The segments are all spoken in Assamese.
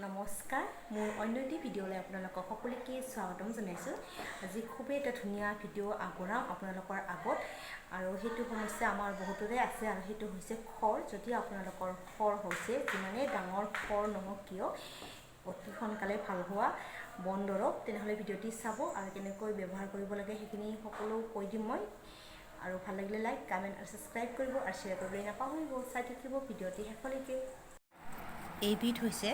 নমস্কাৰ, মোৰ অন্য এটি ভিডিঅ'লৈ আপোনালোকক সকলোকে স্বাগতম জনাইছোঁ। আজি খুবেই এটা ধুনীয়া ভিডিঅ' আগবঢ়াম আপোনালোকৰ আগত আৰু সেইটো সমস্যা আমাৰ বহুতৰে আছে আৰু সেইটো হৈছে খৰ। যদি আপোনালোকৰ খৰ হৈছে, যিমানেই ডাঙৰ খৰ নহওক কিয়, অতি সোনকালে ভাল হোৱা বন দৰৱ, তেনেহ'লে ভিডিঅ'টি চাব আৰু কেনেকৈ ব্যৱহাৰ কৰিব লাগে সেইখিনি সকলো কৈ দিম মই। আৰু ভাল লাগিলে লাইক, কমেণ্ট আৰু ছাবস্ক্ৰাইব কৰিব আৰু শ্বেয়াৰ কৰিবলৈ নাপাহৰিব। চাই থাকিব ভিডিঅ'টি শেষলৈকে। এইবিধ হৈছে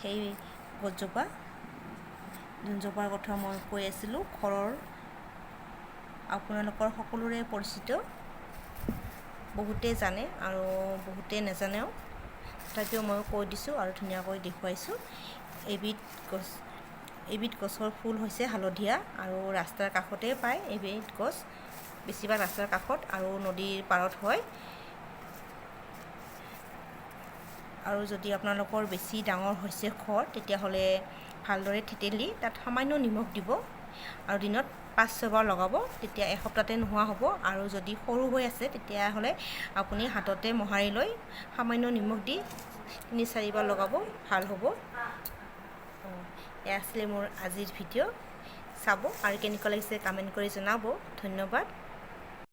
সেই গছজোপা, যোনজোপাৰ কথা মই কৈ আছিলোঁ খৰৰ। আপোনালোকৰ সকলোৰে পৰিচিত, বহুতে জানে আৰু বহুতে নাজানেও, তথাপিও মই কৈ দিছোঁ আৰু ধুনীয়াকৈ দেখুৱাইছোঁ। এইবিধ গছ, এইবিধ গছৰ ফুল হৈছে হালধীয়া আৰু ৰাস্তাৰ কাষতে পায়। এইবিধ গছ বেছিভাগ ৰাস্তাৰ কাষত আৰু নদীৰ পাৰত হয়। আৰু যদি আপোনালোকৰ বেছি ডাঙৰ হৈছে খৰ, তেতিয়াহ'লে ভালদৰে থেতেলি তাত সামান্য নিমখ দিব আৰু দিনত 5-6বাৰ লগাব, তেতিয়া এসপ্তাহতে নোহোৱা হ'ব। আৰু যদি সৰু হৈ আছে, তেতিয়াহ'লে আপুনি হাততে মোহাৰি লৈ সামান্য নিমখ দি 3-4বাৰ লগাব, ভাল হ'ব। এয়া আছিলে মোৰ আজিৰ ভিডিঅ'। চাব আৰু কেনেকুৱা লাগিছে কমেণ্ট কৰি জনাব। ধন্যবাদ।